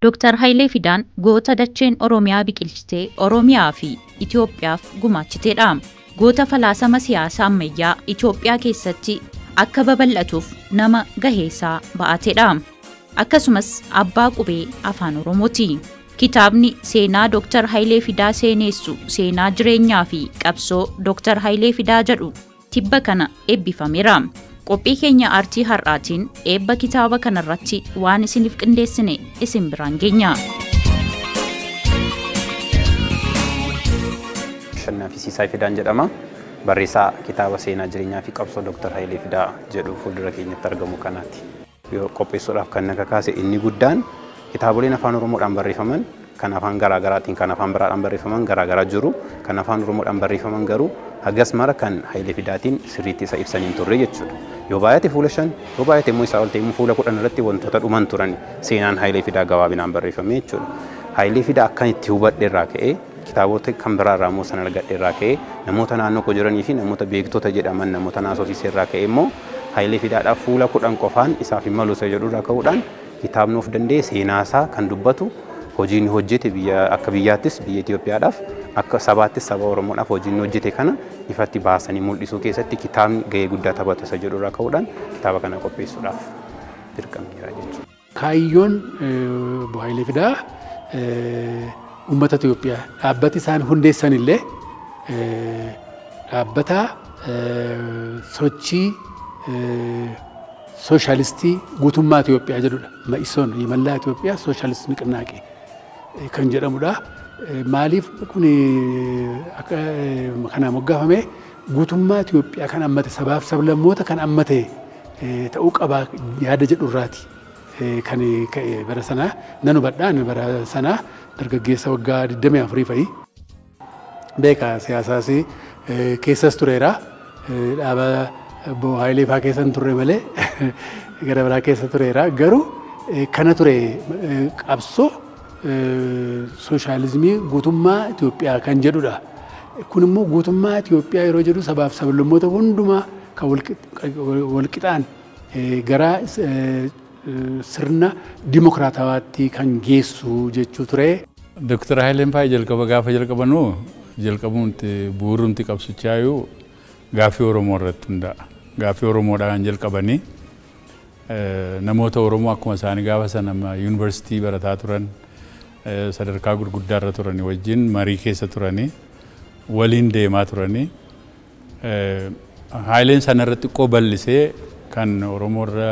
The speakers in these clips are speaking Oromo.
Dr. Hayilee Fidaan goota dacheen Oromiyaa biqilchitee Oromiyaa fi Itoophiyaaf gumaachiteedha. Goota falaasama siyaasaa ammayyaa Itoophiyaa keessatti akka babal'atuuf nama gaheesaa ba'ateedha. Akkasumas abbaa qubee afaan Oromooti. Kitaabni seenaa Dr. Hayilee Fidaa seenessu seenaa jireenyaa fi qabsoo Dr. Hayilee Fidaa jedhu tibba kana eebbifameera. Qophii keenya aartii har'aatiin eebba kitaaba kanarratti waan isiniif qindeessine isin biraan geenya. Shannaa fi Siisaay Fidaan jedhama. Barreessaa kitaaba seenaa jireenyaa fi qabsoo Dr. Hayilee Fidaa jedhu fuuldura keenyatti argamu kanaati. Yoo qopheessuudhaaf kan na kakaase inni guddaan kitaaboleen afaan Oromoodhaan barreeffaman kan afaan garaagaraatiin kan afaan biraadhaan barreeffaman garaagaraa jiru. Kan afaan Oromoodhaan barreeffaman garuu hagas mara kan Hayilee Fidaatiin sirriitti isa ibsaniin turre jechuudha. Yoo baay'ate fuula 5, yoo baay'ate immoo isaa ol ta'e immoo fuula 10 irratti wantoota dhuman turan seenaan Hayilee Fidaa gabaabinaan barreeffame jechuudha. Hayilee Fidaa akkan itti hubadhe irraa ka'ee kitaabota kan biraa irraa immoo sana argadhe irraa ka'ee namoota naannoo koo jiranii fi namoota beektota jedhaman namoota naasofsiisee irraa ka'ee immoo Hayilee Fidaadhaaf fuula 10 qofaan isaaf hin malu isa jedhu irraa ka'uudhaan kitaabni of danda'e seenaasaa kan dubbatu hojii inni hojjete biyya akka biyyaattis biyya Itoophiyaadhaaf akka sabaattis saba Oromoodhaaf hojii inni hojjete kana ifatti baasanii mul'isuu keessatti kitaabni gahee guddaa taphata isa jedhu irraa ka'uudhaan kitaaba kana qopheessuudhaaf dirqamneera jechuudha. Kaayyoon Hayilee Fidaa uummata Itoophiyaa dhaabbati isaan hundeessan illee dhaabbata sochii sooshaalistii guutummaa Itoophiyaa jedhudha. Ma'isoon Yimallaa Itoophiyaa Sooshaalistii Niqnaaqee kan jedhamudha. Maaliif kun akka kanaa moggaafame guutummaa Itoophiyaa kan hammate sabaaf sablammoota kan hammate ta'uu qaba yaada jedhurraati. Kan ka'e bara sanaa nan hubadhaa bara sanaa dargaggeessa waggaa 24 fa'i. Beekaa siyaasaas keessas tureera. Dhaaba Obbo Hayilee fa'aa keessa hin turre malee gara biraa keessa tureera. Garuu kana ture qabsoo sooshaalizimii guutummaa Itoophiyaa kan jedhudha. Kun immoo guutummaa Itoophiyaa yeroo jedhu sabaaf sablammoota hundumaa kan walqixaan gara sirna dimokiraatawaatti kan geessu jechuu ture. Dr. Hayileen fa'aa jalqaba gaafa jalqabanuu jalqabumti bu'uurumti qabsichaayyuu gaaffii Oromoo irratti hundaa'a. Gaaffii Oromoodhaan jalqabanii namoota Oromoo akkuma isaanii gaafa sana yuunivarsiitii barataa turan sadarkaa gurguddaa irra turanii wajjin marii keessa turanii waliin deemaa turanii Hayileen sana irratti xiqqoo bal'isee kan Oromoo irra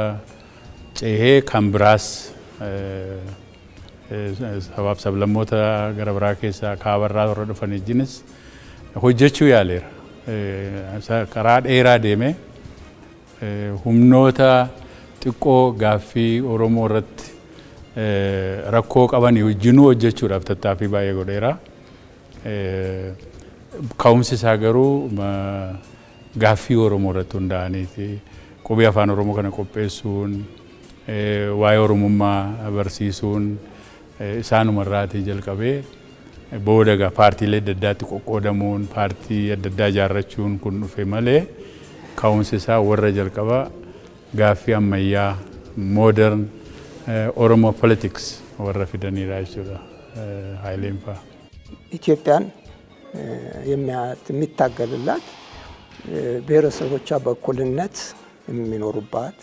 ceehee kan biraas sabaaf sablammoota gara biraa keessaa kaabarraa warra dhufan wajjinis hojjechuu yaaleera. Karaa dheeraa deemee humnoota xiqqoo gaaffii Oromoo irratti rakkoo qaban wajjinuu hojjechuudhaaf tattaaffii baay'ee godheera. Ka'umsi isaa garuu gaaffii Oromoo irratti hundaa'aniiti. Qubee afaan Oromoo kana qopheessuun waa'ee Oromummaa barsiisuun isaanuma irraatii jalqabee booda egaa paartiilee adda addaatti qoqqoodamuun paartii adda addaa ijaarrachuun kun dhufe malee ka'umsi isaa warra jalqaba gaaffii ammayyaa modern Oromo politics warra fidanidha jechuudha Hayileen fa'aa. ኢትዮጵያን የሚታገልላት ብሔረሰቦቿ በእኩልነት የሚኖሩባት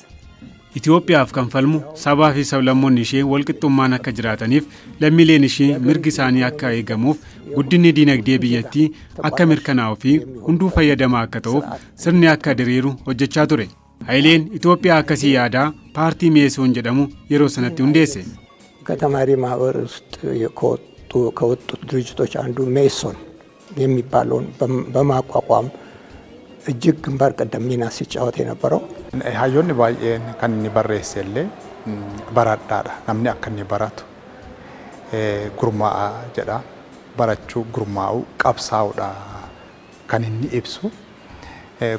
Itoophiyaaf kan falmu sabaa fi sablammoonni ishee walqixxummaan akka jiraataniif lammiileen ishee mirgi isaanii akka eegamuuf guddinni diinagdee biyyattii akka mirkanaa'uu fi hunduu fayyadamaa akka ta'uuf sirni akka diriiru hojjechaa ture. Hayileen Itoophiyaa akkasii yaadaa paartii Meesoon jedhamu yeroo sanatti hundeesse. ከተማሪ ማህበር ውስጥ ከወጡት ድርጅቶች አንዱ ሜሶን የሚባለውን በማቋቋም እጅግ ግንባር ቀደም ሚና ሲጫወት የነበረው Hayyoonni baay'een kan inni barreesse illee baradhaadha. Namni akka inni baratu gurmaa'aa jedha. Barachuu, gurmaa'uu, qabsaa'uudha kan inni ibsu.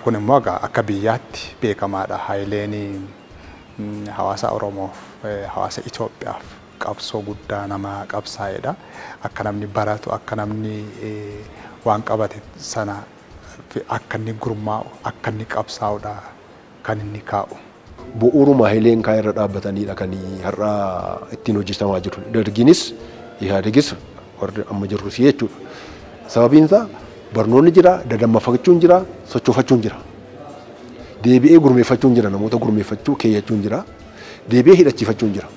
Kun immoo egaa akka biyyaatti beekamaadha. Hayileen hawaasa Oromoof, hawaasa Itoophiyaaf qabsoo guddaa nama qabsaa'edha. Akka namni baratu, akka namni waan qabate sana akka inni gurmaa'u, akka inni qabsaa'udha kan inni kaa'u. Bu'uuruma Hayileen kaa'e irra dhaabbatanidha kan har'a ittiin hojjetamaa jiru. Dargiinis Ihaadigis warri amma jirrus jechuudha. Sababiin isaa barnoonni jira, dadammaqfachuun jira, sochoofachuun jira. Deebi'ee gurmeeffachuun jira, namoota gurmeeffachuu keeyyachuun jira. Deebi'ee hidhachiifachuun jira.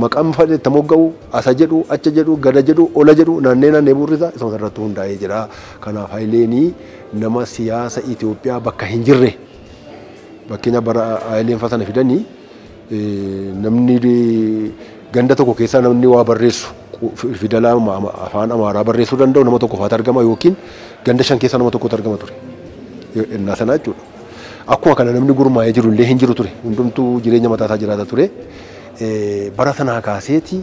Maqaan itti mogga'u, asa jedhu, acha jedhu, gada jedhu, ola jedhu, naannee naannee bu'uurri isaa isuma irratti hundaa'ee jira. Kanaaf Hayileenii nama siyaasa Itoophiyaa bakka hin jirre fakkeenya bara Hayileen fa'a sana fidanii namni ganda tokko keessaa namni waa barreessu fidala afaan Amaaraa barreessuu danda'u nama tokko faatu argama yookiin ganda 5 keessaa nama tokkotu argama ture. Innaa sana jechuudha. Akkuma kana namni gurmaa'ee jiru illee hin jiru ture. Hundumtuu jireenya mataa isaa jiraata ture. Bara sanaa kaaseeti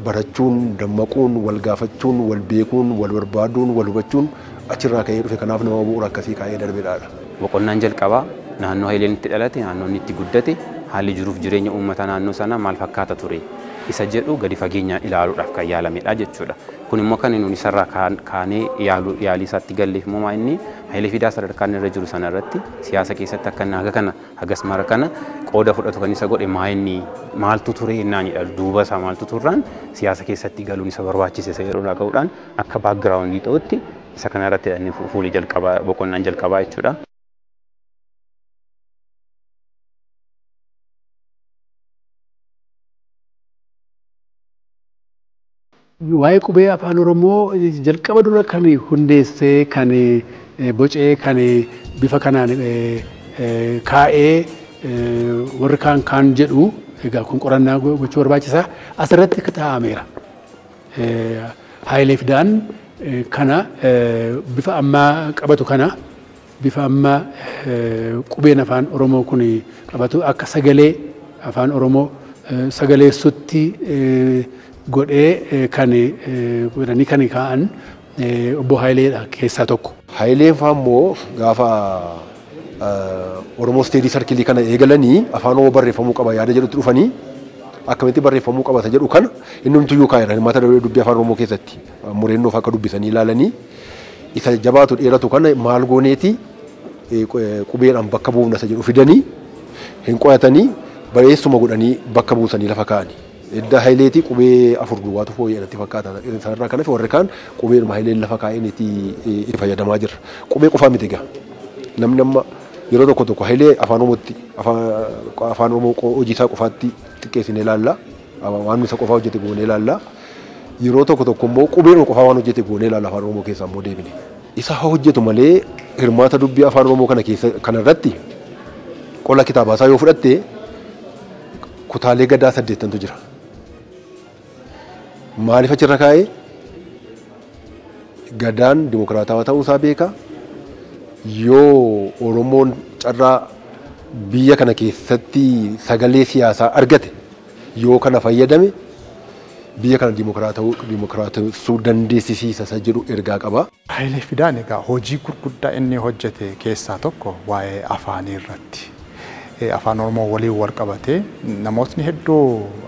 barachuun, dammaquun, wal gaafachuun, wal beekuun, wal barbaaduun, wal hubachuun achirraa ka'ee dhufe. Kanaaf nama bu'uura akkasii kaa'ee darbeedha. Boqonnaan jalqabaa naannoo Hayileen itti dhalate, naannoo inni itti guddate, haalli jiruuf jireenya uummata naannoo sanaa maal fakkaata ture isa jedhu gadi fageenyaan ilaaluudhaaf kan yaalamedha jechuudha. Kun immoo kan nuti isarraa kaanee yaalii isaatti galleef immoo inni Hayilee Fidaa sadarkaa inni irra jiru sana irratti siyaasa keessatti akka inni haga kana hagas mara kana qooda fudhatu kan isa godhe maa inni maaltu ture jennaanidha. Duuba isaa maaltu turraan siyaasa keessatti galuun isa barbaachise isa jedhurraa ka'uudhaan akka baakgiraawundii ta'utti isa kana irratti inni fuulii jalqabaa boqonnaan jalqabaa jechuudha. Waa'ee qubee afaan Oromoo jalqaba dura kan hundeessee kan bocee kan bifa kanaan kaa'ee warri kaan kaan jedhu egaa kun qorannaa gochuu barbaachisaa asirratti taa'ameera. Hayilee Fidaan kana bifa ammaa qabatu kana bifa ammaa qubeen afaan Oromoo kun qabatu akka sagalee afaan Oromoo sagaleessutti godhee kan godhanii kan kaa'an obbo Hayileedha keessaa tokko. Hayileen fa'aa immoo gaafa Oromoo Steedii Sarkilii kana eegalanii afaan Oromoo barreeffamuu qaba yaada jedhutti dhufanii akkamitti barreeffamuu qaba isa jedhu kana innumtuyyuu kaa'eera hirmaata dubbii afaan Oromoo keessatti murannoof akka dubbisanii ilaalanii isa jabaatu dheeratu kana maal gooneeti qubeedhaan bakka buufna isa jedhu fidanii hin qo'atanii bareessuma godhanii bakka buusanii lafa kaa'anii. Edda Hayileetii qubee 4 duwwaatu fooyya'e natti fakkaata. Sanarraa kan hafe warri kaan qubeedhuma Hayileen lafa kaa'een itti fayyadamaa jirra. Qubee qofaa miti egaa. Namni amma yeroo tokko tokko Hayilee afaan Oromootti afaan Oromoo hojii isaa qofaatti xiqqeessinee ilaalla. Waan isa qofaa hojjete goonee ilaalla. Yeroo tokko tokko immoo qubeedhuma qofaa waan hojjete goonee ilaalla afaan Oromoo keessaa immoo deebine. Isa hojjetu malee hirmaata dubbii afaan Oromoo kana keessa kanarratti qola kitaabaa isaa yoo fudhatte kutaalee gadaa 8tu jira. Maaliif achirra kaa'ee gadaan dimokiraatawaa ta'uu isaa beeka. Yoo Oromoon carraa biyya kana keessatti sagalee siyaasaa argate yoo kana fayyadame biyya kana dimokiraatessuu dandeessisiisa isa jedhu ergaa qaba. Hayilee Fidaan egaa hojii gurguddaa inni hojjete keessaa tokko waa'ee afaanii irratti. Afaan Oromoo waliin wal qabatee namootni hedduu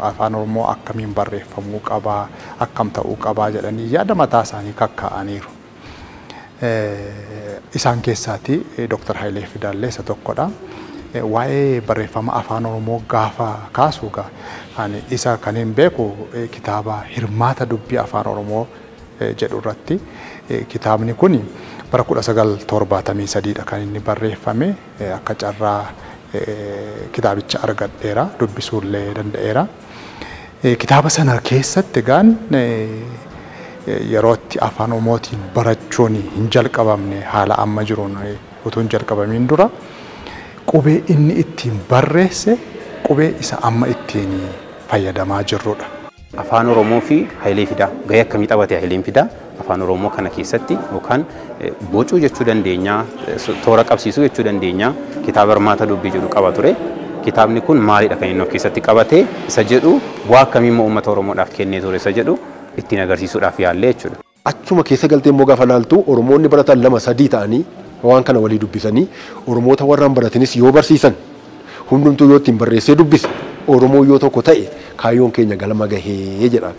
afaan Oromoo akkamiin barreeffamuu qabaa, akkam ta'uu qabaa jedhanii yaada mataa isaanii kakkaa'aniiru. Isaan keessaati Dr. Hayilee Fidaallee isa tokkodha. Waa'ee barreeffama afaan Oromoo gaafa kaasu ani isa kan hin beeku kitaaba hirmaata dubbii afaan Oromoo jedhu irratti kitaabni kun bara 1973 dha kan inni barreeffame akka carraa kitaabicha argadheera dubbisuullee danda'eera. Kitaaba sana keessatti egaan yerootti afaan Oromootiin barachuun hin jalqabamne haala amma jiruun utuu hin jalqabamiin dura qubee inni ittiin barreesse qubee isa amma ittiin fayyadamaa jirrudha. Afaan Oromoo fi Hayilee Fidaa gahee akkamii taphate Hayileen Fidaa afaan Oromoo kana keessatti yookaan bocuu jechuu dandeenya, toora qabsiisuu jechuu dandeenya, kitaaba hirmaata dubbii jedhu qaba ture. Kitaabni kun maalidha kan inni of keessatti qabate isa jedhu bu'aa akkamii immoo uummata Oromoodhaaf kennee ture isa jedhu ittiin agarsiisuudhaaf yaallee jechuudha. Achuma keessa galtee immoo gaafa laaltu Oromoonni baratan 2 3 ta'anii waan kana walii dubbisanii Oromoota warraan baratanis yoo barsiisan hundumtuu yoo ittiin barreessee dubbise Oromoo yoo tokko ta'e kaayyoon keenya galma gahee jedha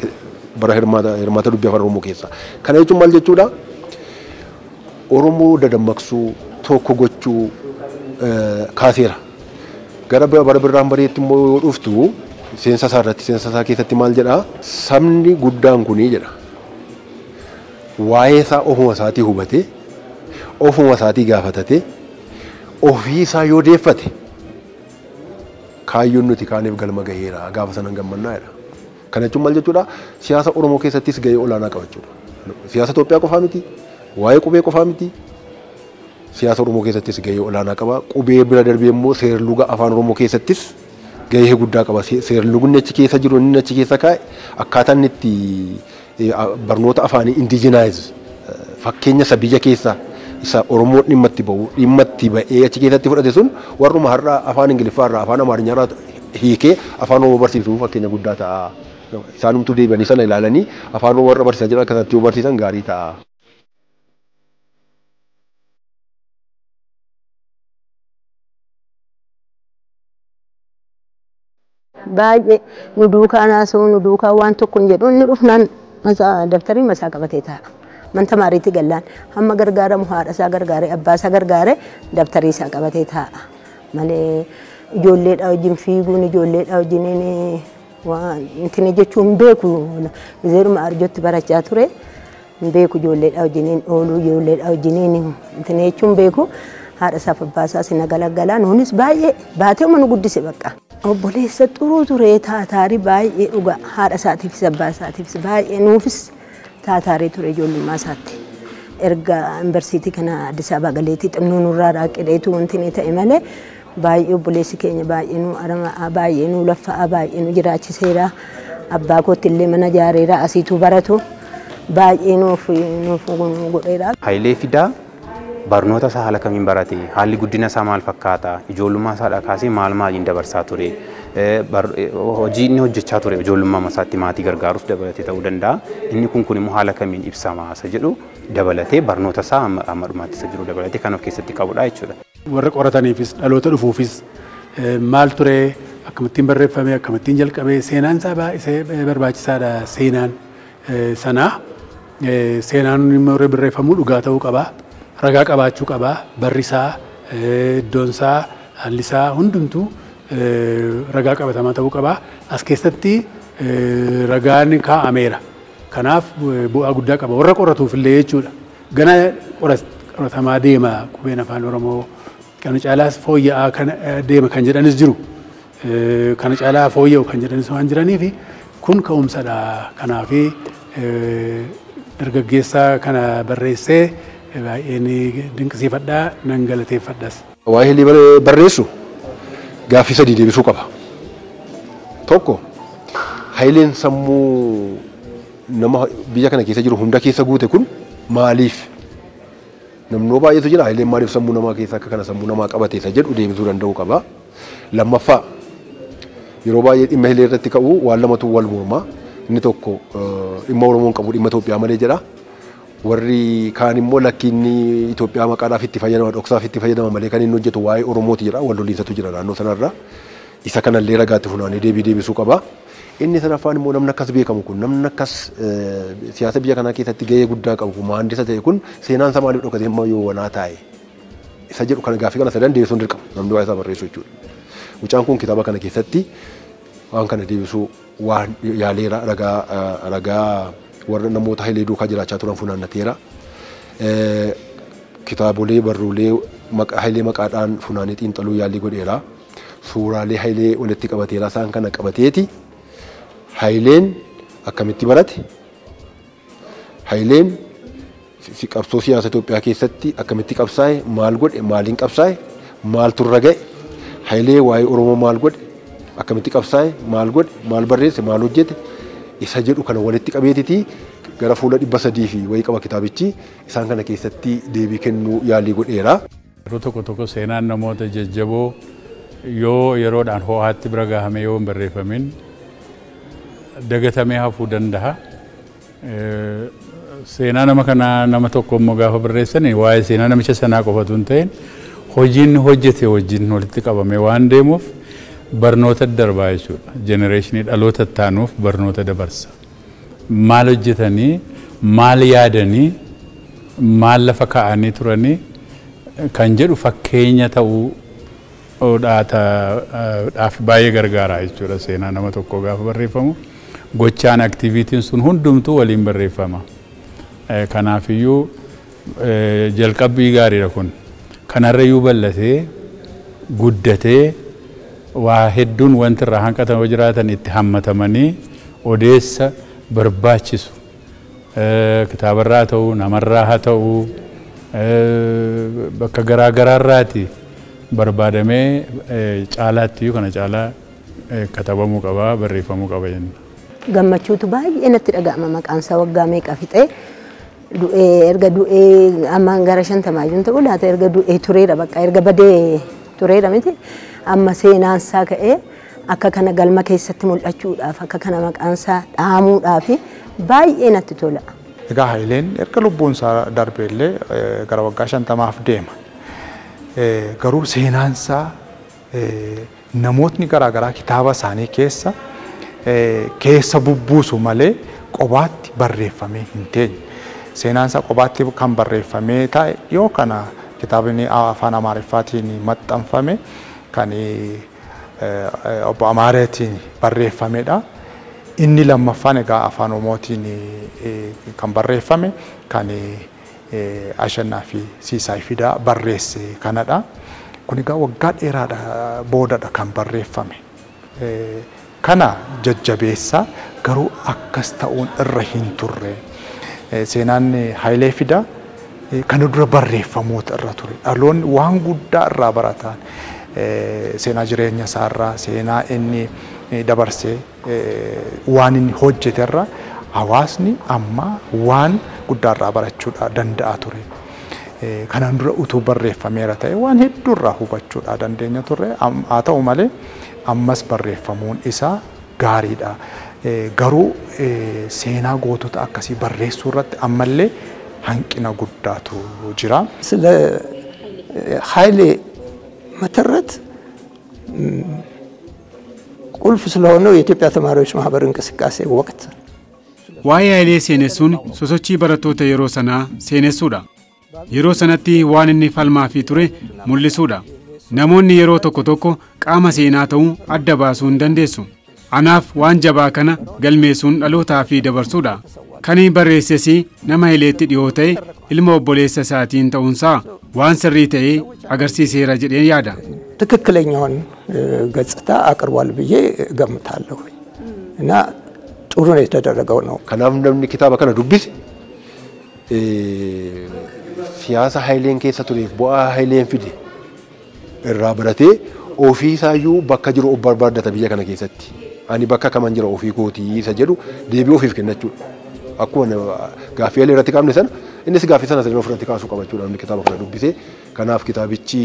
bara hirmaata dubbii afaan Oromoo keessa. Kana jechuun maal jechuudha? Oromoo dadammaqsuu tokko gochuu kaaseera. Gara bara Birraan Bari'eetti immoo yoo dhuftu seensa isaa irratti seensa isaa keessatti maal jedhaa? Sabni guddaan kunii jedha. Waa'ee isaa ofuma isaatii hubatee, ofuma isaatii gaafatatee, ofii isaa yoo deeffate kaayyoon nuti kaaniif galma gaheera gaafa sanan gammannaa jedha. Kana jechuun maal jechuudha? Siyaasa Oromoo keessattis gahee olaanaa qaba jechuudha. Siyaasa Itoophiyaa qofaa miti, waa'ee qubee qofaa miti. Siyaasa Oromoo keessattis gahee olaanaa qaba. Qubee bira darbee immoo seerluga afaan Oromoo keessattis gahee guddaa qaba. Seerlugni achi keessa jiru inni achi keessa kaa'e akkaataan inni itti barnoota afaanii indigenaayiz fakkeenya isa biyya keessaa isa Oromoo dhimma itti ba'u dhimma itti ba'ee achi keessatti fudhate sun warruma har'a afaan Ingiliffaa irraa afaan Amaariñaa irraa hiikee afaan Oromoo barsiisuuf fakkeenya guddaa ta'a. Isaanumtuu deebi'anii sana ilaalanii afaan Oromoo warra barsiisaa jiran akkasatti yoo barsiisan gaarii ta'a. Baay'ee nu duukaa naasuu nu duukaa waan tokko hin jedhu inni dhufnaan daftarii masaa qabatee taa'a. Man tamaariitti gallaan hamma gargaaramu haadha isaa gargaaree abbaa isaa gargaaree daftarii isaa qabatee taa'a. Malee ijoolleedha wajjin fiiguun ijoolleedha wajjin waan intini jechuun hin beeku. Zeeruma arjootti barachaa ture hin beeku ijoolleedha wajjin ooluu ijoolleedha wajjin intini jechuun hin beeku. Haadha isaaf abbaa isaa sina galagalaa nuunis baay'ee baatee nu guddise bakka. Obboleessa xuruu ture taataarii baay'ee dhuga haadha isaatiifis abbaa isaatiifis baay'ee nuufis taataarii ture ijoollummaa isaatti. Erga yuunivarsiitii kana Addis Ababa galeetii xinnoo nurraa raaqidheetu wanti inni ta'e malee baay'ee obboleessi keenya baay'ee nu aramaa baay'ee nu laffa'aa baay'ee nu jiraachiseera. Abbaa kootti illee mana ijaareera asiituu baratu baay'ee nuuf godheera. Hayilee Fidaa barnoota isaa haala kamiin barate? Haalli guddina isaa maal fakkaata? Ijoollummaa isaadhaa kaasee maal maaliin dabarsaa ture? Hojii inni hojjechaa ture ijoollummaa isaatti maatii gargaaruuf dabalatee ta'uu danda'a. Inni kun immoo haala kamiin ibsama isa jedhu dabalatee barnoota isaa amma dhumaatti isa jiru dabalatee kan of keessatti qabudha jechuudha. Warra qorataniifis dhaloota dhufuufis maal ture akkamittiin barreeffame akkamittiin jalqabe seenaan isaa baay'ee barbaachisaadha seenaan sanaa. Seenaan immoo barreeffamuu dhugaa ta'uu qaba. Ragaa qabaachuu qaba. Barri isaa, iddoon isaa, haalli isaa hundumtuu ragaa qabatamaa ta'uu qaba. As keessatti ragaan kaa'ameera. Kanaaf bu'aa guddaa qaba. Warra qoratuuf illee jechuudha. Gana qoratamaa deema qubeen afaan Oromoo kana caalaas fooyya'aa kan deema kan jedhanis jiru. Kana caalaa fooyya'u kan jedhanis waan jiraniif kun ka'umsadha. Kanaaf dargaggeessa kana barreessee baay'een dinqisiifadhaa nan galateeffadhas. Waa'ee Hayilee barreessu gaaffii sadii deebisuu qaba. Tokko Hayileen sammuu nama biyya kana keessa jiru hunda keessa guute kun maaliif? Namnoo baay'eetu jira Hayileen maaliif sammuu namaa keessa akka kana sammuu namaa qabate isa jedhu deebisuu danda'uu qaba. Lammaffaa yeroo baay'ee dhimma Hayilee irratti ka'u waan lamatu wal morma. Inni tokko dhimma Oromoon qabu dhimma Itoophiyaa malee jedha. Warri kaan immoo lakki inni Itoophiyaa maqaadhaaf itti fayyadama dhoksaaf itti fayyadama malee kan inni hojjetu waa'ee Oromooti jedha. Wal loliinsatu jira naannoo sanarra. Isa kanallee ragaatti funaanee deebii deebisuu qaba. Inni sadaffaan immoo namni akkas beekamu kun namni akkas siyaasa biyya kanaa keessatti gahee guddaa qabu kun maandisa ta'e kun seenaan isaa maaliif dhokatee amma yoo wanaa taa'e isa jedhu kana gaaffii kana sadan deebisuun dirqama namni waa'ee isaa barreessu jechuudha. Mucaan kun kitaaba kana keessatti waan kana deebisuu waan yaaleera ragaa warra namoota Hayilee duukaa jiraachaa turan funaannateera. Kitaabolee barruulee Hayilee maqaadhaan funaanee xiinxaluu yaalii godheera. Suuraalee Hayilee walitti qabateera isaan kana qabateeti. Hayileen akkamitti barate? Hayileen qabsoo siyaasa Itoophiyaa keessatti akkamitti qabsaa'e? Maal godhe? Maaliin qabsaa'e? Maaltu irra ga'e? Hayilee waa'ee Oromoo maal godhe? Akkamitti qabsaa'e? Maal godhe? Maal barreesse? Maal hojjete? Isa jedhu kana walitti qabeetiti gara fuula 300 fi wayii qaba kitaabichi isaan kana keessatti deebii kennuu yaalii godheera. Yeroo tokko tokko seenaan namoota jajjaboo yoo yeroodhaan ho'aatti bira gahame yoo hin barreeffamin dagatamee hafuu danda'a. Seenaa nama kanaa nama tokko immoo gaafa barreessan waa'ee seenaa namicha sanaa qofatu hin ta'in hojiin hojjete wajjin walitti qabame waan deemuuf barnoota darbaa jechuudha. Jenereeshinii dhaloota taanuuf barnoota dabarsa. Maal hojjetanii, maal yaadanii, maal lafa kaa'anii turanii kan jedhu fakkeenya ta'uu Dhaaf baay'ee gargaara jechuudha seenaa nama tokko gaafa barreeffamu. Gochaan aktiviitiin sun hundumtuu waliin barreeffama. Kanaafiyyuu jalqabbii gaariidha kun. Kanarrayyuu bal'atee guddatee waa hedduun wanti irraa hanqatama jiraatan itti hammatamanii odeessa barbaachisu kitaabarraa haa ta'u namarraa haa ta'u bakka garaa garaarraati barbaadamee caalaatti kana caalaa katabamuu qaba barreeffamuu qaba jenna. Gammachuutu baay'ee natti dhaga'ama maqaan isaa waggaa meeqa fixee du'ee erga du'ee amma gara 50 iyyuu ta'u laata erga du'ee tureera bakka erga badee tureera miti amma seenaan isaa ka'ee akka kana galma keessatti mul'achuudhaaf akka kana maqaan isaa dhaamuudhaaf baay'ee natti tola. Egaa Hayileen erga lubbuun isaa darbe illee gara waggaa 50 deema. Garuu seenaan isaa namootni garaagaraa kitaaba isaanii keessa bubbuusu malee qobaatti barreeffamee hin teenye. Seenaan isaa qobaatti kan barreeffamee taa'e yoo kana kitaabni afaan Amaariffaatiin maxxanfame kan obbo Amaareetiin barreeffamedha. Inni lammaffaan egaa afaan Oromootiin kan barreeffame kan Ashannaa fi Siisaay Fidaa barreesse kanadha. Kun egaa waggaa dheeraadha boodadha kan barreeffame. Kana jajjabeessa garuu akkas ta'uun irra hin turre. Seenaan Hayilee Fidaa kana dura barreeffamoota irra ture. Dhaloonni waan guddaa irraa baratan seenaa jireenya isaarraa, seenaa inni dabarsee waan inni hojjeterra hawaasni amma waan guddaa irraa barachuudha danda'a ture. Kanaan dura utuu barreeffameera ta'e waan hedduu irraa hubachuudha dandeenya turre. Haa ta'u malee ammas barreeffamuun isaa gaariidha. Garuu seenaa gootota akkasii barreessuu irratti ammallee hanqina guddaatu jira. ስለ ኃይሌ መተረት ቁልፍ ስለሆነው የኢትዮጵያ ተማሪዎች ማህበር እንቅስቃሴ ወቅት Waa'ee Hayilee seenessuun sosochii barattoota yeroo sanaa seenessuudha. Yeroo sanatti waan inni falmaa fi ture mul'isuudha. Namoonni yeroo tokko tokko qaama seenaa ta'uu adda baasuu hin dandeessu. Anaaf waan jabaa kana galmeessuun dhalootaa fi dabarsuudha. Kan barreesses nama Hayileetti dhiyoo ta'e ilma obboleessa isaatiin ta'uunsaa waan sirrii ta'e agarsiiseera jedheen yaada. ትክክለኛውን ገጽታ አቅርቧል ብዬ እገምታለሁ እና ጥሩ ነው የተደረገው ነው። Kanaaf namni kitaaba kana dubbise siyaasa Hayileen keessa tureef bu'aa Hayileen fide irraa baratee ofii isaayyuu bakka jiru of barbaaddata biyya kana keessatti. Ani bakka kaman jira ofii kootii isa jedhu deebii ofiif kennachuudha. Akkuma gaaffii Hayilee irratti kaafne sana innis gaaffii sana sirrii ofirratti kaasuu qaba jechuudha namni kitaaba kana dubbise. Kanaaf kitaabichi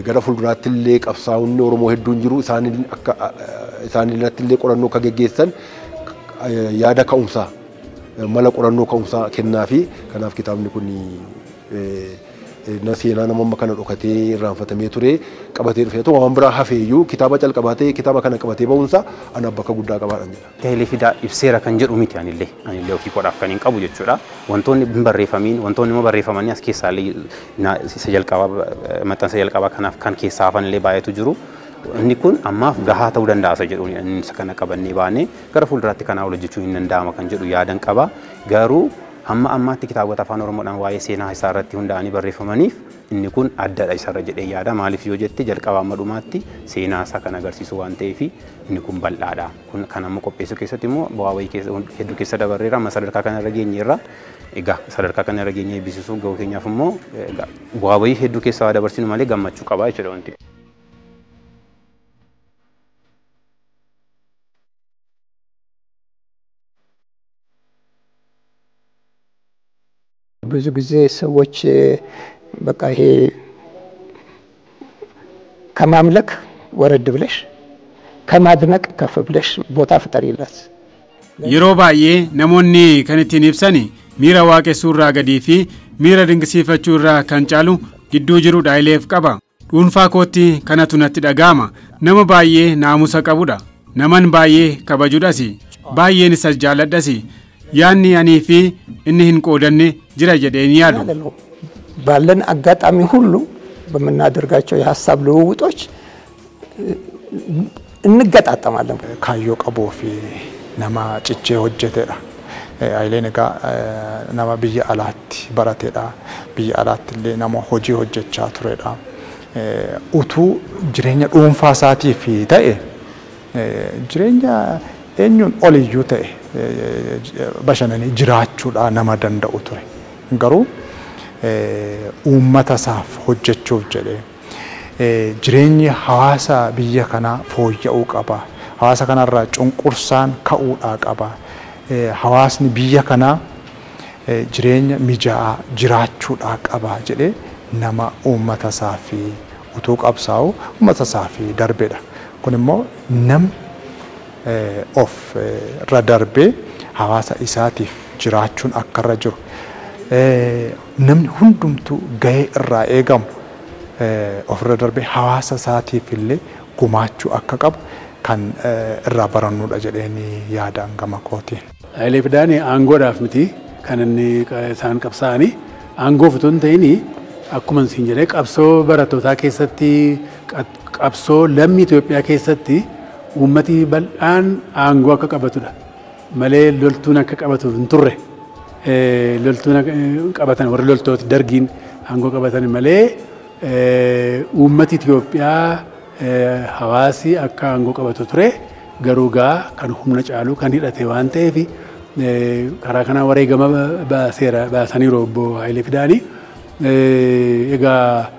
gara fuulduraatti illee qabsaa'onni Oromoo hedduun jiru isaan akka isaan irratti illee qorannoo akka geggeessan yaada ka'umsaa mala qorannoo ka'umsaa kennaa fi kanaaf kitaabni kun seenaa nama amma kana dhokatee irraanfatamee ture qabatee dhufe. Waan biraa hafeeyyuu kitaaba calqabaatee kitaaba kana qabatee ba'uunsaa ana bakka guddaa qabaadhaan jedha. Hayilee Fidaa ibseera kan jedhu miti anillee ofii kodhaaf kan hin qabu jechuudha. Wantoonni hin barreeffamiin wantoonni immoo barreeffamanii as keessaallee isa jalqabaa maxxansa jalqabaa kanaaf kan keessaa hafan illee baay'eetu jiru. Inni kun ammaaf gahaa ta'uu danda'a isa jedhuun inni isa kana qabannee baanee gara fuulduraatti kanaa ol hojjechuu hin danda'ama kan jedhu yaadan qaba. Garuu hamma ammaatti kitaabota afaan Oromoodhaan waa'ee seenaa isaa irratti hundaa'anii barreeffamaniif inni kun addadha isarra jedhee yaada. Maaliif yoo jette jalqaba amma dhumaatti seenaa isaa kan agarsiisu waan ta'eef inni kun bal'aadha. Kun kan amma qopheessuu keessatti immoo bu'aa wayii hedduu keessa dabarreera amma sadarkaa kanarra geenyeerra. Egaa sadarkaa kanarra geenyee eebbisiisuu ga'uu keenyaaf immoo bu'aa wayii hedduu keessa waa dabarsinu malee gammachuu qaba jechuudha wanti. ብዙ ጊዜ ሰዎች በቃ ይሄ ከማምለክ ወረድ ብለሽ ከማድነቅ ከፍ ብለሽ ቦታ ፍጠሪለት። Yeroo baay'ee namoonni kan ittiin ibsan miira waaqessuu irraa gadii fi miira dinqisiifachuu irraa kan caalu gidduu jirudha Hayileef qaba. Dhuunfaa kootti kanatu natti dhaga'ama. Nama baay'ee naamusa qabudha. Naman baay'ee kabajudhas. Baay'een isa jaalladhas. Yaanni anii fi inni hin qoodanne jira jedheen yaadu. ባለን አጋጣሚ ሁሉ በምናደርጋቸው የሐሳብ ልውውጦች እንገጣጠማለን። Kaayyoo qabuu fi nama cichee hojjetedha. Hayileen egaa nama biyya alaatti baratedha. Biyya alaatti illee nama hojii hojjechaa turedha. Utuu jireenya dhuunfaa isaatiif ta'e jireenya eenyuun oliyyuu ta'e bashannanee jiraachuudhaa nama danda'u ture. Garuu uummata isaaf hojjechuuf jedhee jireenyi hawaasa biyya kanaa fooyya'uu qaba. Hawaasa kanarraa cunqursaan ka'uudhaa qaba. Hawaasni biyya kanaa jireenya mijaa'aa jiraachuudhaa qaba jedhee nama uummata isaa fi utuu qabsaa'u uummata isaa fi darbedha. Kun immoo namni of irra darbee hawaasa isaatiif jiraachuun akka irra jiru namni hundumtuu gahee irraa eegamu ofirra darbee hawaasa isaatiif illee gumaachuu akka qabu kan irraa barannudha jedheen yaadaan gama kootiin. Hayilee Fidaan aangoodhaaf miti kan inni isaan qabsaa'anii aangoof otoo hin ta'in akkuma isin jedhee qabsoo barattootaa keessatti qabsoo lammii Itoophiyaa keessatti uummati bal'aan aangoo akka qabatudha malee loltuun akka qabatuuf hin turre. Loltuun qabatan warri loltooti dargiin aangoo qabatan malee uummati Itoophiyaa hawaasi akka aangoo qabatu ture garuu gaa kan humna caalu kan hidhate waan ta'eef karaa kanaa wareegama baasaniiru obbo Hayilee Fidaanii. Egaa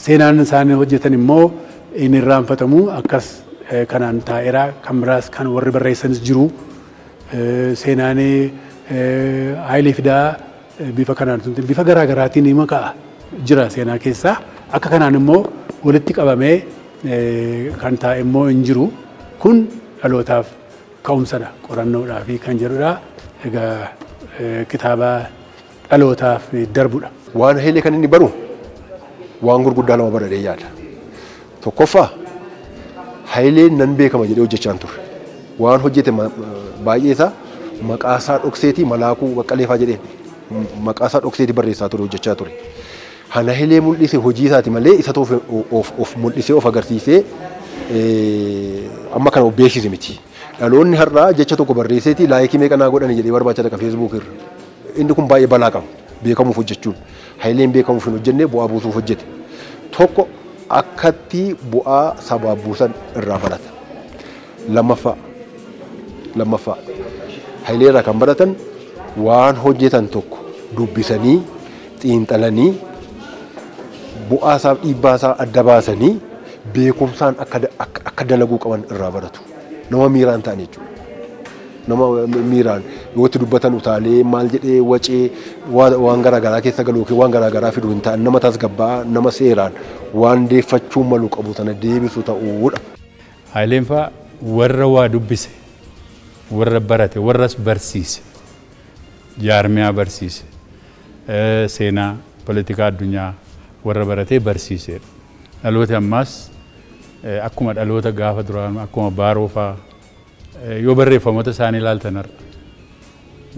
seenaan isaan hojjetan immoo inni irraanfatamu akkas kanaan taa'eera kan biraas kan warri barreessanis jiru. Seenaan Hayilee Fidaa bifa kanaan bifa garaa garaatiin hima ka'a jira seenaa keessaa. Akka kanaan immoo walitti qabamee kan taa'e immoo hin jiru. Kun dhalootaaf ka'umsadha qorannoodhaa fi kan jedhudha. Egaa kitaaba dhalootaaf darbudha. Waan Hayilee kan inni baru waan gurguddaa lama baradhee yaada. Tokkoffaa Hayileen nan beekama jedhee hojjechaa hin turre. Waan hojjete baay'ee isaa maqaa isaa dhokseetii Malaakuu Baqqaleefaa jedheen maqaa isaa dhokseetii barreessaa ture hojjechaa ture. Kana Hayilee mul'ise hojii isaati malee isatu of mul'isee of agarsiisee amma kana of beeksise miti. Dhaloonni har'aa jecha tokko barreesseetii laayikii meeqa naa godhani jedhee barbaacha dhaqa feesbuuk irra. Inni kun baay'ee balaa qaba beekamuuf hojjechuun. Hayileen beekamuuf hin hojjenne bu'aa buusuuf hojjete. Tokko akkatti bu'aa sabaaf buusan irraa barata. Lammaffaa Hayilee irraa kan baratan waan hojjetan tokko dubbisanii xiinxalanii bu'aa isaaf dhiibbaa isaa adda baasanii beekumsaan akka dalaguu qaban irraa baratu. Nama miiraan ta'an jechuudha. Nama miiraan yoo itti dubbatan utaalee maal jedhee wacee waan garaagaraa keessa galu yookiin waan garaagaraa fidu hin ta'an nama tasgabbaa'aa nama seeraan waan deeffachuu malu qabu sana deebisu ta'uudha. Hayileen fa'aa warra waa dubbise, warra barate, warras barsiise, jaarmiyaa barsiise, seenaa poolitikaa addunyaa warra baratee barsiisedha. Dhalooti ammaas akkuma dhaloota gaafa duraan akkuma Baaroo fa'aa yoo barreeffamoota isaanii ilaaltan har'a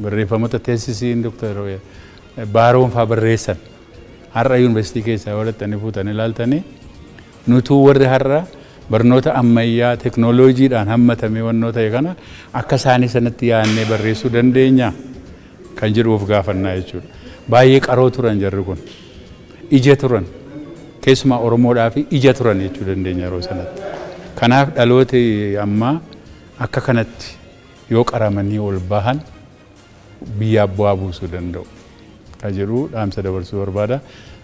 barreeffamoota teessisiin Dooktar Baaroon fa'aa barreessan har'a yuunivarsiitii keessaa yoo dhattanii fuutanii ilaaltanii nutuu warri har'a barnoota ammayyaa teknooloojiidhaan hammatamee wannoo ta'e kana akka isaanii sanatti yaadnee barreessuu dandeenya kan jedhu of gaafannaa jechuudha. Baay'ee qaroo turan jarri kun ija turan keessumaa Oromoodhaa fi ija turan jechuu dandeenya yeroo sanatti. Kanaaf dhalooti ammaa akka kanatti yoo qaramanii ol bahan biyyaaf bu'aa buusuu danda'u. Kan jedhu dhaamsa dabarsuu barbaada.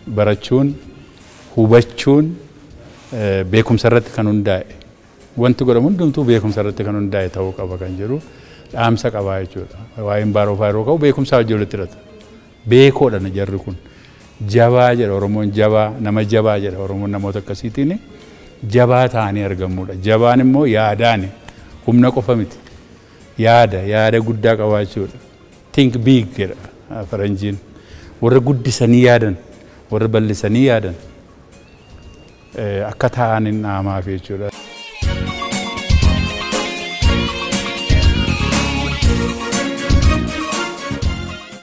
Barachuun, hubachuun beekumsa irratti kan hundaa'e wanti godhamu hundumtuu beekumsa irratti kan hundaa'e ta'uu qaba kan jedhu dhaamsa qabaa jechuudha. Waa'een Baaroo fa'aa yeroo ka'u beekumsa wajjin walitti hidhata. Beekoodha jarri kun. Jabaa jedha Oromoon jabaa nama jabaa jedha Oromoon namoota akkasiitiin jabaa ta'anii argamudha. Jabaan immoo yaadaan humna qofa miti. Yaada guddaa qabaachuudha. Think big jedha faranjiin. Warra guddisanii yaadan, warra bal'isanii yaadan akka ta'an hin dhaamaaf jechuudha.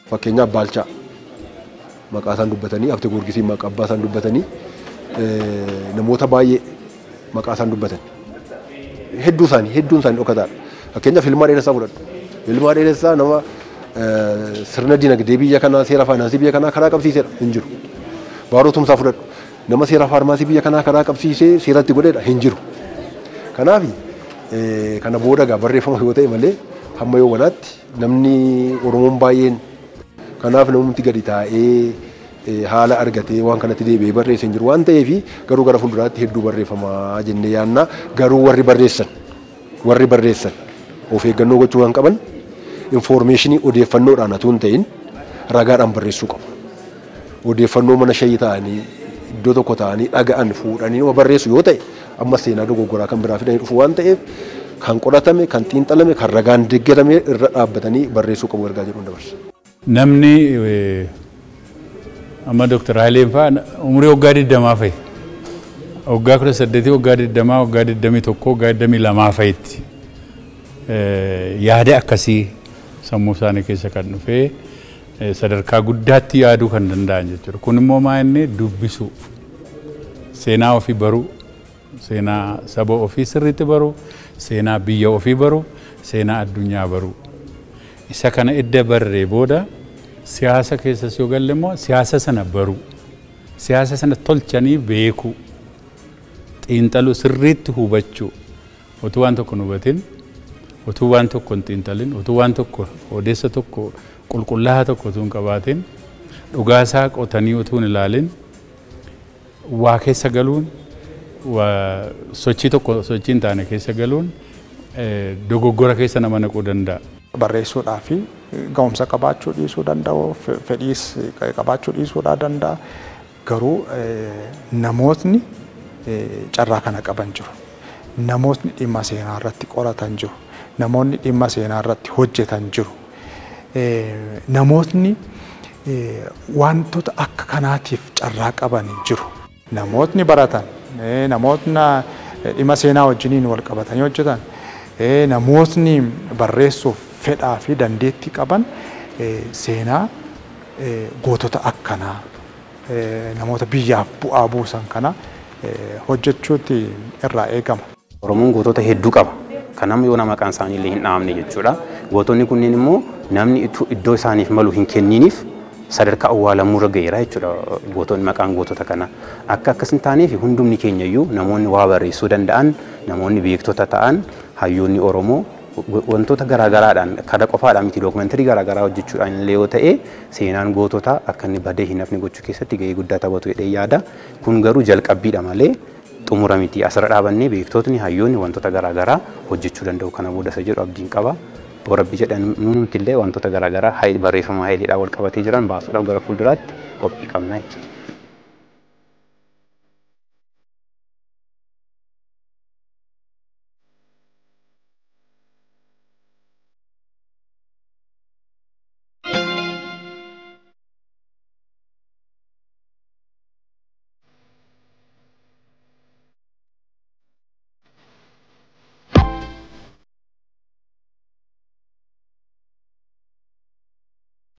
Fakkeenyaaf Baalchaa maqaa isaan dubbatanii Abte Goorgisii maqaa abbaa isaan dubbatanii Namoota baay'ee maqaa isaan dubbatan hedduun isaanii dhokataadha. Fakkeenyaaf Ilmaa Dheeressaa fudhadhu. Ilmaa Dheeressaa nama sirna dinagdee biyya kanaa seera faayinaansii biyya kanaa karaa qabsiisedha hin jiru. Baaroo Tumsaa fudhadhu. Nama seera faarmaasii biyya kanaa karaa qabsiisee seeratti godhedha hin jiru. Kanaaf kana booda egaa barreeffama yoo ta'e malee hamma yoo wanaatti namni Oromoon baay'een kanaaf namumti gadi taa'ee haala argatee waan kanatti deebi'ee barreesse hin jiru waan ta'eef garuu gara fuulduraatti hedduu barreeffamaa jennee yaanna. Garuu warri barreessan of eeggannoo gochuu kan qaban infoormeeshinii odeeffannoodhaan otoo hin ta'in ragaadhaan barreessuu qabu. Odeeffannoo mana shayii ta'anii iddoo tokko ta'anii dhaga'an fuudhanii nama barreessu yoo ta'e amma seenaa dogoggoraa kan biraa fidanii dhufu waan ta'eef kan qoratame, kan xiinxalame, kan ragaan deeggarame irra dhaabbatanii barreessuu qabu ergaa jedhuun dabarsa. Namni amma Dr. Hayileen fa'aa umurii waggaa 20 fa'i. Waggaa 18, waggaa 20, waggaa 21, waggaa 22 fa'itti yaada akkasii sammuu isaanii keessa kan dhufee sadarkaa guddaatti yaaduu kan danda'an jechuudha. Kun immoo maa inni dubbisuu, seenaa ofii baruu, seenaa saba ofii sirriitti baruu, seenaa biyya ofii baruu, seenaa addunyaa baruu. Isa kana edda barree booda siyaasa keessas yoo galle immoo siyaasa sana baruu, siyaasa sana tolchanii beekuu, xiinxaluu sirriitti hubachuu, utuu waan tokko hin hubatin, utuu waan tokko hin xiinxalin, utuu waan tokko odeessa tokko qulqullaa'aa tokko utuu hin qabaatin, dhugaasaa qotanii utuu hin ilaalin, waa keessa galuun, sochii tokko sochii hin taane keessa galuun dogoggora keessa nama naquu danda'a. Barreessuudhaa fi ga'umsa qabaachuu dhiisuu danda'u, fedhiis qabaachuu dhiisuudhaa danda'a. Garuu namootni carraa kana qaban jiru. Namootni dhimma seenaa irratti qoratan jiru. Namoonni dhimma seenaa irratti hojjetan jiru. Namootni wantoota akka kanaatiif carraa qaban jiru. Namootni baratan, namootni dhimma seenaa wajjiniin wal qabatanii hojjetan, namootni barreessuuf fedhaa fi dandeettii qaban seenaa gootota akkanaa namoota biyyaaf bu'aa buusan kana hojjechuutti irraa eegama. Oromoon gootota hedduu qaba. Kan amma yoona maqaan isaanii illee hin dhahamne jechuudha. Gootonni kunneen immoo namni iddoo isaaniif malu hin kenniniif sadarkaa awwaalamuu irra ga'eera jechuudha. Gootonni maqaan gootota kana akka akkas hin taaneef hundumni keenya iyyuu namoonni waa barreessuu danda'an, namoonni beektota ta'an, hayyoonni Oromoo wantoota garaagaraadhaan kada qofaadhaan miti dookumentarii garaagaraa hojjechuudhaan illee yoo ta'e seenaan gootota akka inni badee hin hafne gochuu keessatti ga'ee guddaa taphatu jedhee yaada. Kun garuu jalqabbiidha malee xumura miti. Asirra dhaabannee beektotni hayyoonni wantoota garaagaraa hojjechuu danda'u kana booda isa jedhu abdiin qaba. Rabbi jedhan nuti illee wantoota garaagaraa barreeffama Hayileedhaan wal qabatee jiran baasuudhaaf gara fuulduraatti qophii qabna jechuudha.